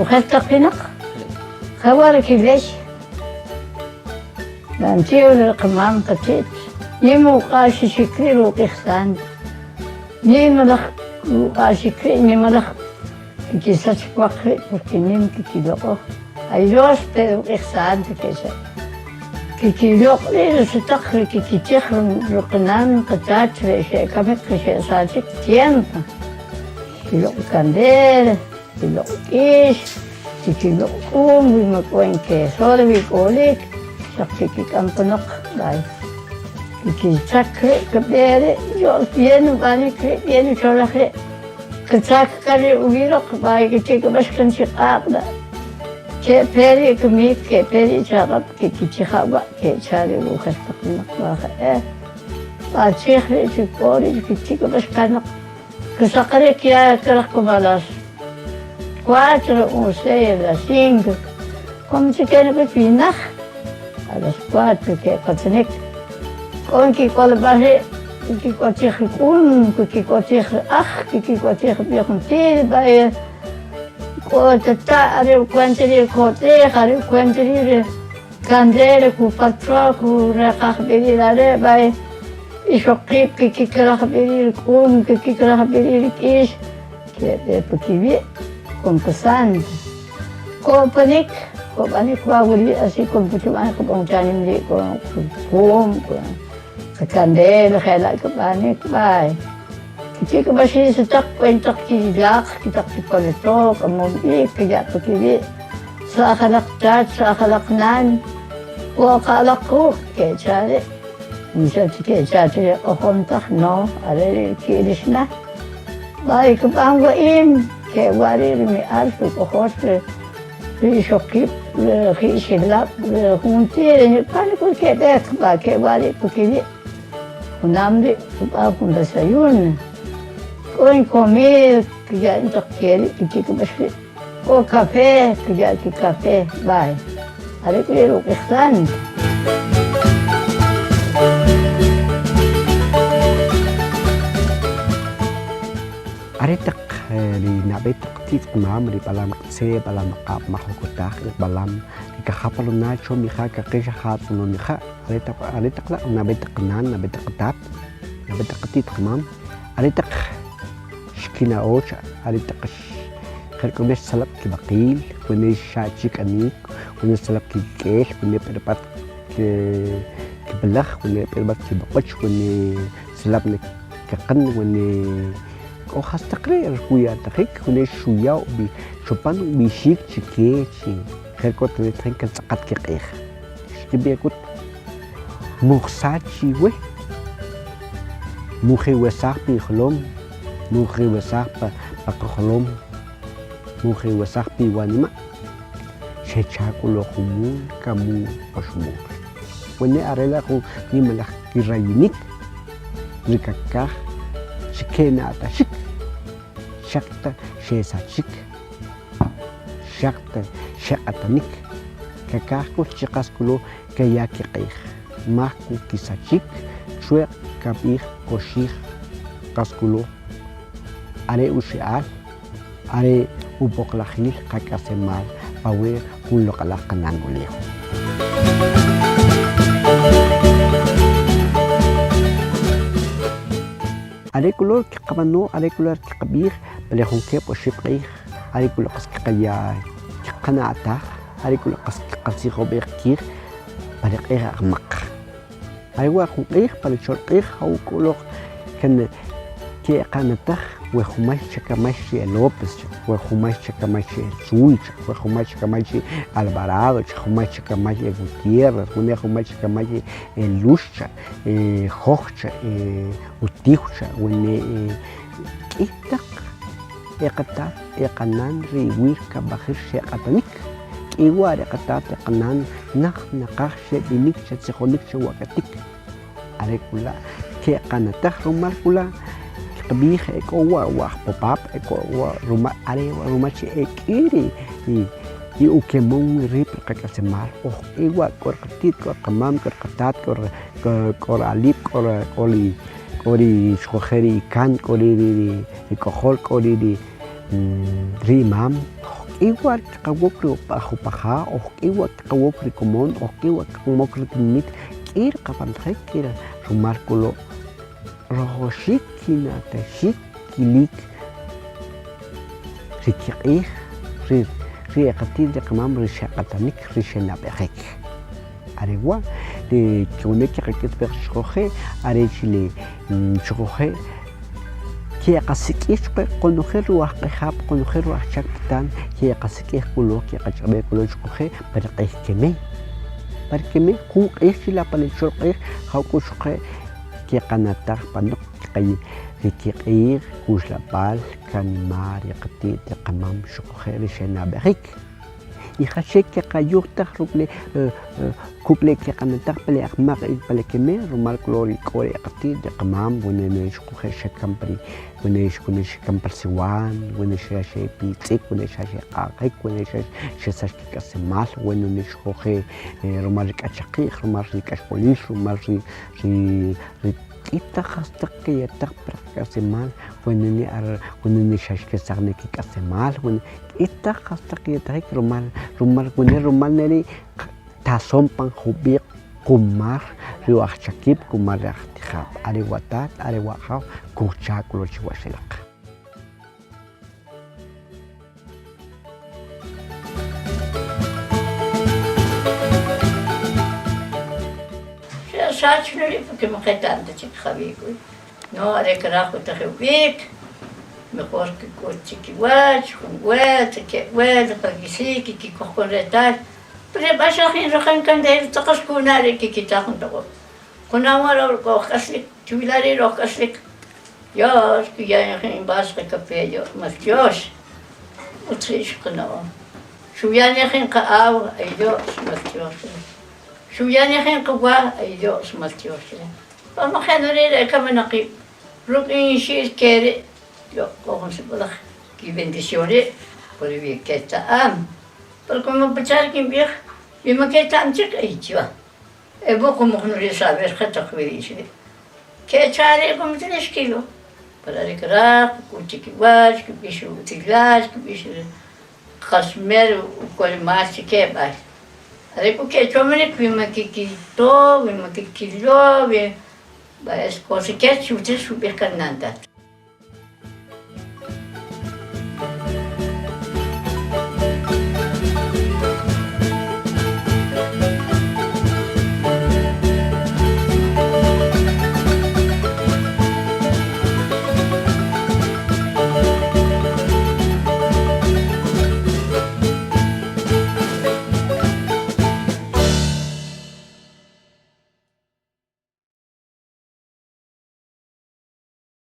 Ujer taq winaq jewa' ri kiley la antiguo ri qamam qati't nim uq'axixik ri' ri uq'ij santo nimalaj uq'axik ri' nimalaj kikisach pwaq ri' porque nim kikiloq'oj ay Dios pe uq'ij santo kecha' kikiloq' ri' ri sutaq ri kikitij ri qanan qatat ri xe'kamik ri xe'sachik tiempo kiloq' kandela kiloq' k'ix, kiloq' k'um, wi ma k'o in queso wi k'olik, xaq kikik'am panoq b'ay. Kikitzak ri' kb'e ri' yo'l bien ub'anik ri' bien ucholaj ri' ktzak kan ri uwiroq b'ay kichikb'ax kan chi q'aq' la' kepe ri' kamik kepe ri' chaq'ab' kekichija' wa' kecha ri ujer taq winaq b'aje b'achij ri' chi k'o ri' kichikb'ax kanoq Ksaqarik ya kraj como a las 4 o 6, a las 5, como chi kel b'ik winaq a las 4 ke'qatzinik k'o kik'olb'al ri' kik'ochij ri k'un, kik'ochij ri aj, kik'ochij b'i juntir b'ay k'o tata' are ukwent ri' kotz'i'j are ukwent ri' ri kandela kupatzo kureqaj b'i ri are' b'ay Ixoqib' kkikraj b'i ri k'um, kkikraj b'i ri k'ix, keb'e pa kiwi' konkusan. Ko'panik, ko'panik wa wuri' así konkuchub'an kb'an chanim ri' k'o kum, k'o qakandela jela' kb'anik b'ay. Chi' kb'ax ri sutaq k'o taq kilaq, taq kipaletó, k'amom b'ik, kya' pa kiwi' sa'j alaq tat, sa'j alaq nan, wo'qa alaq quk' kecha' ri'. Kecha che ri q'ojom taj, no, are ri ki'lix na. B'ay kb'an wa'im, kewa' ri' ri mi'al, ri k'ojol, ri ixoqib', ri ji'xelab', ri juntir ri nik'aj k'ut keb'ek b'a kewa' ri' pa kiwi'. Junam ri' kb'an jun desayuno. K'o inkomida kya' taq ke ri' kichikb'ax ri'. K'o café, kya' kicafé, b'ay. Are k'u ri' uq'ij santo. Are taq ri nab'e taq tzitz' qamam, ri b'alam q'tze', b'alam aq'ab', majokotaj, ri b'alam, ri kajapalona, chom ija', kaqix ja', tz'onom ija', are taq are taq la' nab'e taq qanan, nab'e taq qatat, nab'e taq qati't qamam, are taq xkina'o are taq Jer k'o ne xtzalab' kib'aqil, wene xa' chik'anik, wene xtzalab' kikik'el, wene b'erb'at kipalaj, wene b'erb'at kib'oq'och, wene tzalab' ne kaqan, wene k'o jastaq ri' kuya'tajik, wene xuya ub'i xopan ub'ixik chike chi jer k'o tane tajin katz'aqat kiq'ij. Xkib'ij k'ut mujsach chiwe, mujiwesaj pi ijolom. Mujiwesaj pa qajolom, mujiwesaj pi iwanima', xecha' k'u lo jumul, kamul, oxmul. Wene' are la' jun nimalaj kirayinik ri kakaj chi kena'taxik, xaq ta xesachik, xaq ta xeq'atanik, kakaj k'ut chi qas k'u lo kaya kiq'ij. Maj k'u kisachik chwe'q kab'ij koxij qas kulo are uxe'al, are upoqlajil qak'aslemal pa we jun loq'alaj qanan ulew. Are k'u lo kqab'ano, are k'u lo kqab'ij pa le jun keb' oxib' q'ij, are k'u lo qas kqaya kqana'taj, are k'u lo qas kqatzijob'ej kij pa ri q'ij ajmaq. Are wa' jun q'ij pa ri cholq'ij jaw k'o loq kan ke'qanataj we jumay chakamay chi e López cha, we jumay chakamay chi e Tzul cha, we jumay chakamay chi Alvarado cha, jumay chakamay e Gutiérrez, wene jumay chakamay e Lux cha, e Joj cha, e Utiw cha, wene e k'i taq e qatat e qanan ri iwir kab'ajir xeq'atanik. K'i wa' ri qatat e qanan naj naqaj xeb'inik xetzijonik xewa'katik. Are k'u la' ke'qanataj rumal k'u la' kqab'ij e k'o wa' wa ajpopab' e k'o wa' rumal are wa' rumal che e k'i ri ri ukemom rib' ri qak'aslemal oj k'i wa' k'o ri qati't, k'o ri qamam, k'o ri qatat, k'o ri k'o ri alib', k'o ri k'o ri k'o ri xuquje' ri ikan, k'o ri ri k'ojol, k'o ri ri imam. k'i wa' kqawok ri upaja, oj k'i wa' kqawok ri komon, oj k'i wa' kqamok ri tinimit, k'i ri qab'antajik, k'i ri rumal k'u lo rajawxiik kina'taxik kilik ri kiq'ij ri ri e qati't ri qamam ri xeq'atanik ri xenab'ejik are wa' ri wene' kaqak'isb'ej xuquje' are chi' le xuquje' keqasik'ij chuqe qonojel ri wajq'ijab' qonojel ri ajchak patan keqasik'ij k'u lo keqach'ab'ej k'u lo xuquje' pa ri q'ij keme pa ri keme jun q'ij chila' pa le cholq'ij jaw k'u xuquje' keqanataj panoq ri kiq'ij kuxlab'al kanima' ri qati't ri qamam xuquje' ri xenab'ejik y jasche keqayuj taj ruk' le kuk' le keqanataj pa le ajmaq pa le keme rumal k'o ri k'o ri qati't ri qamam wene ne xuquje' xekam pa ri wene xekam pa ri siwan wene xa xepitz'ik wene xa xeq'aq'ik wene xa xesax kik'aslemal wene ne xuquje' rumal ri k'achaqi'j rumal ri k'axk'olil rumal ri ri k'i taq jastaq keyataj pa ri qak'aslemal wene ne are wene ne xa xkesaj ne kik'aslemal wene k'i taq jastaq keyatajik rumal rumal wene rumal neri' tasom pan jub'iq' kumal ri ajchakib' kumal ri ajtijab' are wa tat are wa ajaw kujcha k'u lo chi waxelaq. Xasach na ri' porque man qeta'm ta chik jawi' k'o wi, no are kraj kutajij ub'ik, mejor kik'ut chikiwach jun vuelta, keb' vuelta, kakisik, kikoj jun retal, pero b'a xaq in raqan kandel tz'aqat kuna' ri' kikita jun toq'ob', junam wa' ruk' oj k'aslik, chwila' ri' oj k'aslik. Dios kuya in vaso de café yo maltyox utz ri' xqana'o xuya ne jin qa'aw ay Dios maltyox xuya ne jin qawa ay Dios maltyox ronojel ri' ri e kaminaqib' ruk' in xi'l ke ri' yo k'o jun sib'alaj kibendición ri' porque keta'm pero como pacha' kinb'ij wi man keta'm chik ay chiwa E wuqumuq ri saber jetaq wiri'x ri'. Kecha' ri' konojel xkilo, pero are kraj kuk'ut chikiwach, kb'ix ri utzilal, kb'ix ri qas mero uk'olemal chike b'ay. Are k'u kechomanik wi man kikito, wi man kikilo, wi es cosa kech xub'ij kan nan tat.